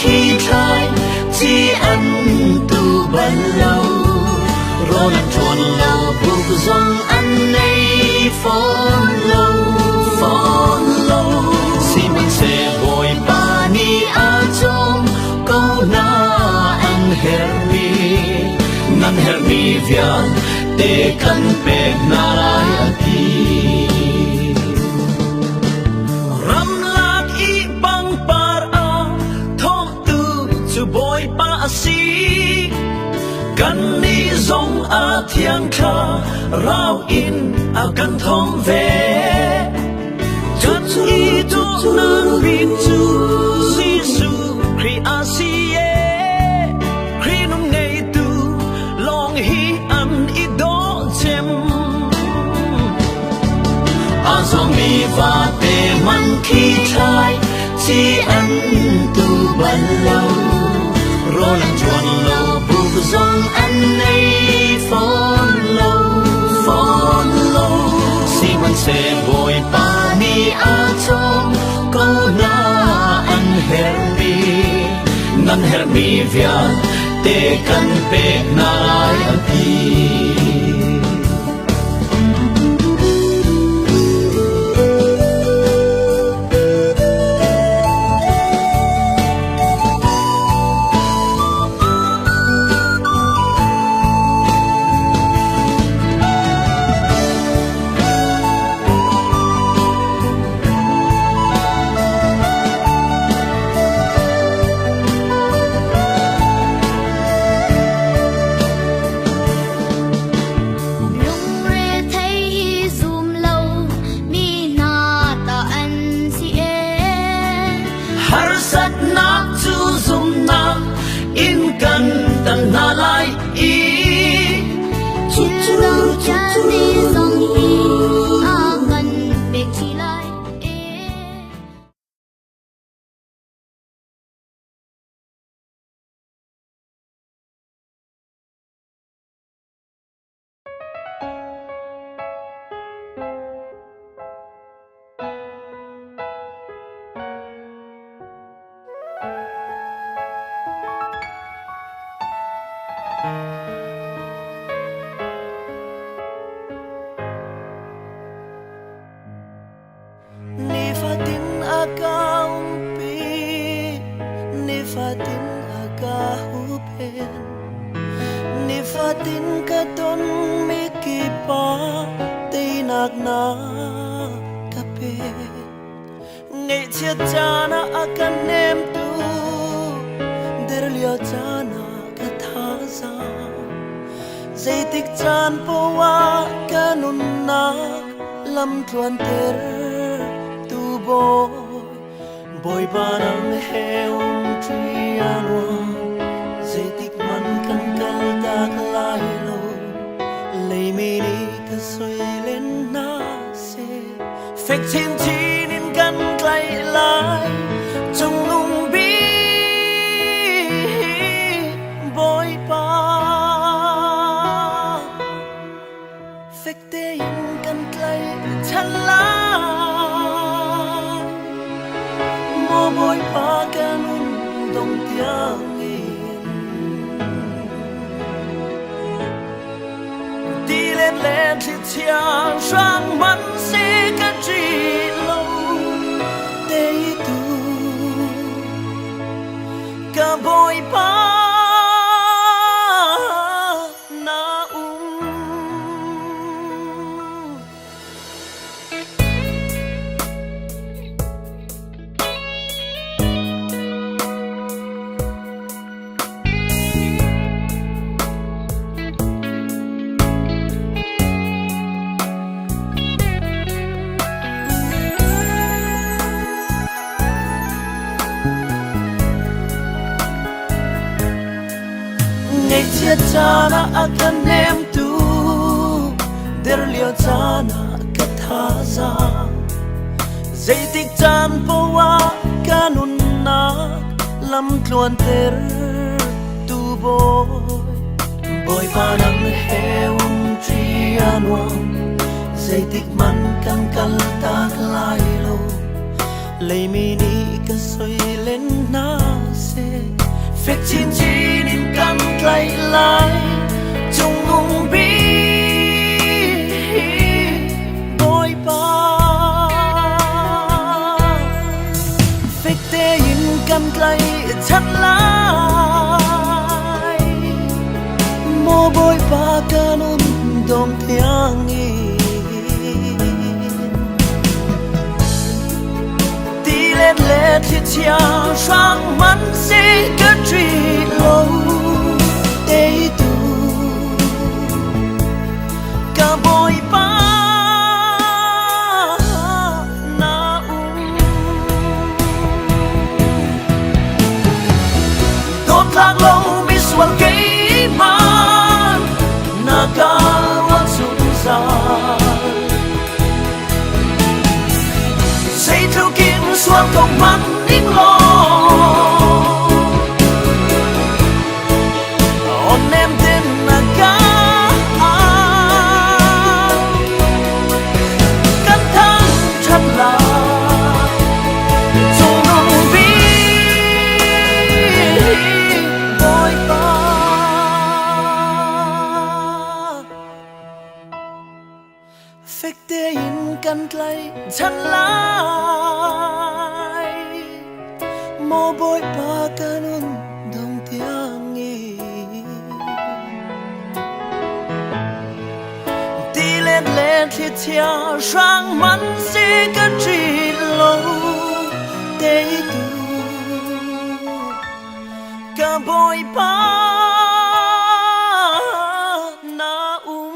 khi thlai chi an tu bal lo. Rawl an ṭuan lo, buk zong an nei fawn lo, fawn lo. Sihmanhseh Bawipa nih a cawm ko hna an herhmi, nan herhmi vialte kan pek hna lai a ti. Ramlak i pangpar a thawhtu cu Bawipa a si. Kannih zong a thiang thlarau in a kan thawng ve. Cun i dawtnak bik cu Jesuh Khrih a si e. Khrih nung ngeitu lawng hi an i dawh cem. A zawmi vate man khi thlai chi an tu bal lo. Rawl an ṭuan lo, buk zong an nei fawn lo, fawn lo. Sihmanhseh Bawipa nih a cawm ko hna an herhmi, nan herhmi vialte kan pek hna lai a ti. Lungrethei hi zum lo mi hna ta an si e. Harsatnak cu zumnak in kan tan hna lai i Thil dang vialte zong hi a kan pek chih lai e. Nifatin a ka umpi, nifatin a ka huhphenh. Nifatin ka tonmi kip ah teinak na ka pek. Ngaihchiat caan ah a ka hnemtu, der lio caan ah ka thazaang. Zeitik caan poah ah ka nunnak lamtluanter tu Bawi, Bawipa nang he umṭi a nuam. Zeitik hmanh kan kaltak lai lo, leimi nih ka soi len hna seh. Fek chinchin in kan tlaih lai, cungnung bik Bawipa. Fek tein kan tlaih ṭhan lai, maw Bawipa ka nun dong tiangin. Tilet le thlichia hrang hmanh si ka ṭih lo, teitu ka Bawipa na um. Ngaihchiat caan ah a ka hnemtu, der lio caan ah ka thazaang. Zeitik caan poah ah ka nunnak lamtluanter tu Bawi. Bawipa nang he umṭi a nuam, zeitik hmanh kan kaltak lai lo. Leimi nih ka soi len hna seh. Fek chinchin in kan tlaih lai. Cungnung bik Bawipa. Fek tein kan tlaih chan lai. Maw Bawipa ka nun dong tiang in. Ti let le thlichia hrang man si ka ṭih lo teitu ka Bawipa na um. Dawtlak lo misual keimah na ka ruat zungzal. Zeitluk in sual ko hmanh ning law aw nem ten na ka kan thangṭhat lai. Cungnung bik Bawipa. Fek tein kan tlaih chan lai. Maw Bawipa ka nun dong tiang in. Tilet le thlichia hrang man si ka ṭih lo teitu ka Bawipa na um.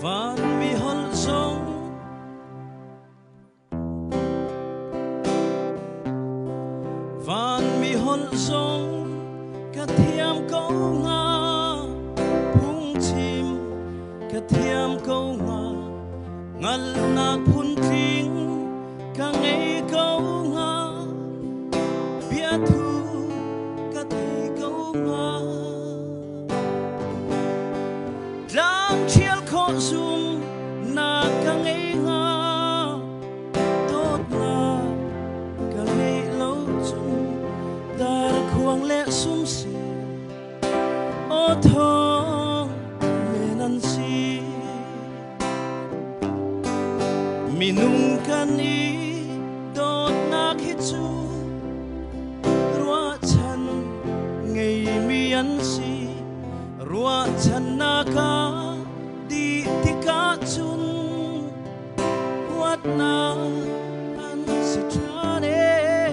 Vanmi holh zong Vanmi holh zong ka thiam ko hnga phungchim ka thiam ko hnga Ngalnak phuntling ka ngei ko hnga biathu ka thei ko hnga tlang ṭhial khawh zum nak ka ngei hnga dawtnak ka ngeih lo cun darkhuang le sumsel aw thawng men an si. Minung kan i dawtnak hi cu ruahchan ngeimi an si. Ruahchannak ah dih tikah cun huatnak an si ṭhan ee.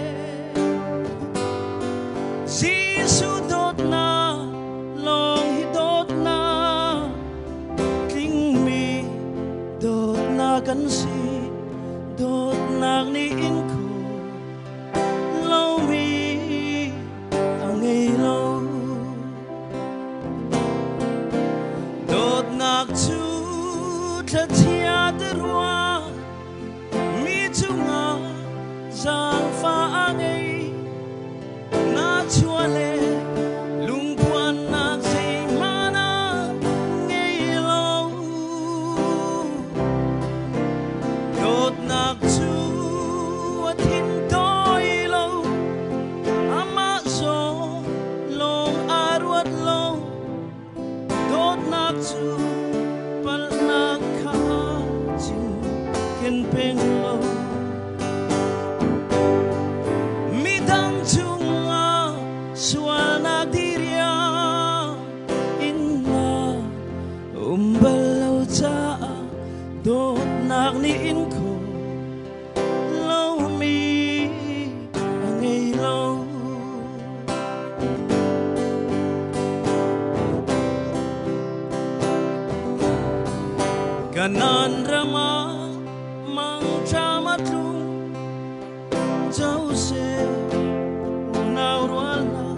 Jesuh dawtnak lawng hi dawtnak tlingmi dawtnak kan si. Dawtnak nih in khawh lomi a ngei lo. Dawtnak cu thlachia te rua mi cungah zaangfah a ngei. Na chuah le lungphuannak zeihmanh a ngei lo. Dawtnak cu a thin tawi lo, amah zawn lawng aa ruat lo. Dawtnak cu palhnak kha cinken peng lo. Midang cungah sualnak diriam in na um bal lo caah dawtnak nih in khawh lomi a ngei lo. Kanan ram ah mangṭam a tlung Joseph unau rualnak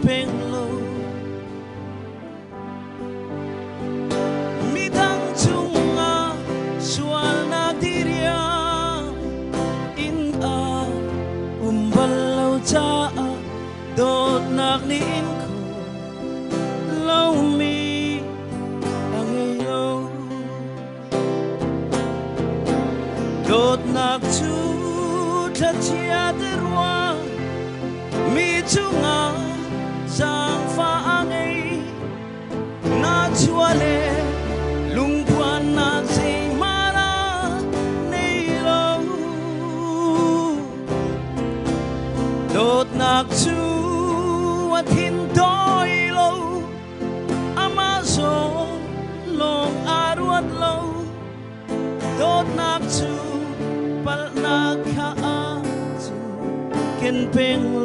peng lo. Midang cungah sualnak diriam in a um bal lo caah dawtnak nih in kho lomi a ngei lo. Dawtnak cu thlachia te ruang mi cungah zaangfah a ngei. Na chua le lungphuan na zeihmanh a nei lo. Dawtnak cu a thin tawi lo, amah zawn lawng aa ruat lo. Dawtnak cu palhnak kha a cu ken peng lo.